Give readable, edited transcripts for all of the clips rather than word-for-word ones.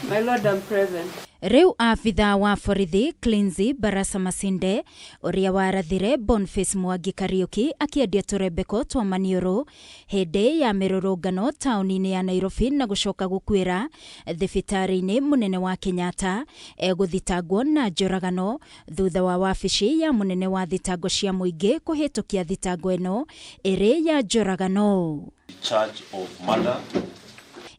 My Lord, I'm present. Rĩu abithaa wa borithi Cleansy Barasa Masinde ũrĩa warathire Boniface Mwangi Kariuki akĩendia tũrembeko twa maniũrũ hĩndĩ ya mĩrũrũngano taũni-inĩ ya Nairobi na gũcoka gũkuĩra thibitarĩ-inĩ mũnene wa Kenyatta egũthitangwo na njũragano thutha wa wabici ya mũnene wa thitango cia mũingĩ kũhĩtũkia thitango ĩno ĩrĩ ya njũragano. Charge of murder.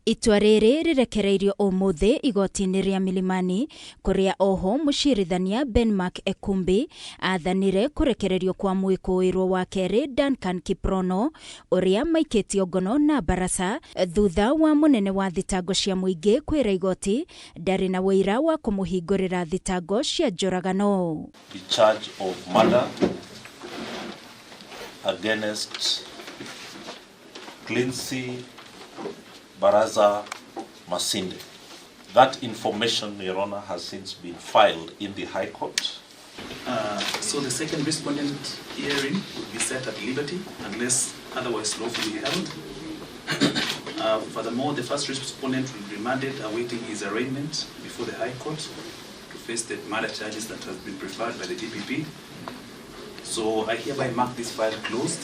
Itua rĩrĩ rĩrekereirio ũmũthĩ igoti-inĩ rĩa Milimani kũrĩa oho mũcirithania Benmark Ekumbi athanire kũrekererio kwa mwĩkũĩrwo wa kerĩ Duncan Kiprono ũrĩa maikĩtio ngono na Barasa thutha wa mũnene wa thitango cia mũingĩ kwĩra igoti ndarĩ na ũira wa kũmũhingũrĩra thitango cia njũragano. The charge of murder against Cleansy Baraza Masinde. That information, Your Honor, has since been filed in the High Court. So the second respondent hearing would be set at liberty unless otherwise lawfully held. Furthermore, the first respondent will be remanded awaiting his arraignment before the High Court to face the murder charges that have been preferred by the DPP. So I hereby mark this file closed.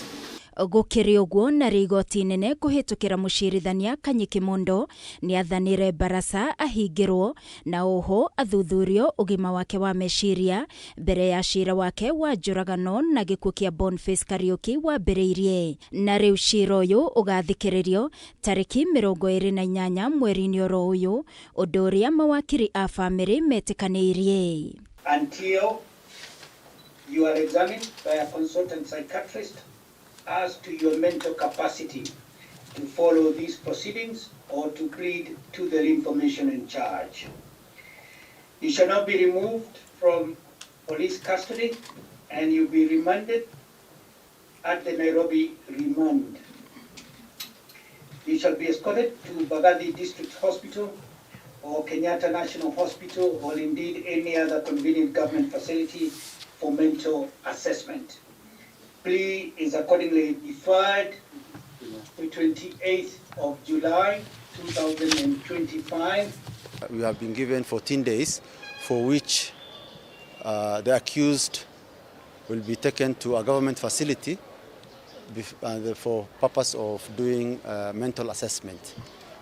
Gũkĩrĩ ũguo na igoti inene kũhĩtũkĩra mũcirithania Kanyi Kimondo nĩathanire Barasa ahingĩrwo na oho athuthurio ũgima wake wa meciria mbere ya cira wake wa njũragano na gĩkuũ kĩa Boniface Kariuki wambĩrĩirie. Na rĩu cira ũyũ ũgathikĩrĩrio tarĩki 28 mweri-inĩ oro ũyũ, ũndũ ũrĩa mawakiri a bamĩrĩ metĩkanĩirie. Until you are examined by a consultant psychiatrist as to your mental capacity to follow these proceedings or to plead to the information in charge. You shall not be removed from police custody and you'll be remanded at the Nairobi remand. You shall be escorted to Mbagathi District Hospital or Kenyatta National Hospital or indeed any other convenient government facility for mental assessment. Plea is accordingly deferred to 28th of July 2025. We have been given 14 days for which the accused will be taken to a government facility for purpose of doing mental assessment.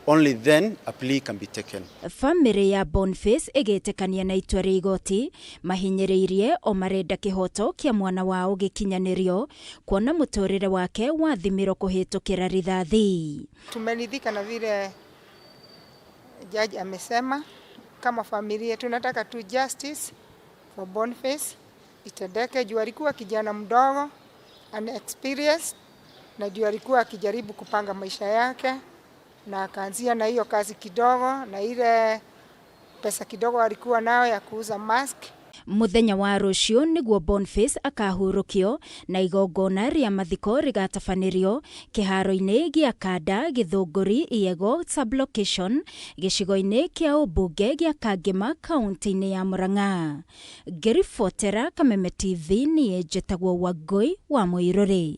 Only then a plea can be taken. Famĩlĩ ya Boniface ĩgĩtĩkania na itua rĩa igoti mahinyĩrĩirie o marenda kĩhoto kĩa mwana wao gĩkinyanĩrio kuona mũtũrĩre wake wathimirwo kũhĩtũkĩra rithathi. Tumeridhika na vile judge amesema. Kama familia tunataka tu justice for Boniface itendeke, juu alikuwa kijana mdogo unexperienced, na juu alikuwa akijaribu kupanga maisha yake na akaanzia na hiyo kazi kidogo na ile pesa kidogo alikuwa nayo ya kuuza mask. Muthenya wa rũciũ nĩguo Boniface akahurũkio na igongona rĩa mathiko rĩgatabanĩrio kĩharo-inĩ gĩa Kanda Gĩthũngũri Iego sublocation gĩcigo-inĩ kĩa ũmbunge gĩa Kangema kaunti-inĩ ya Murang'a. Ngĩribotera Kameme TV niĩ njĩtagwo Wangũi wa Mũirũrĩ.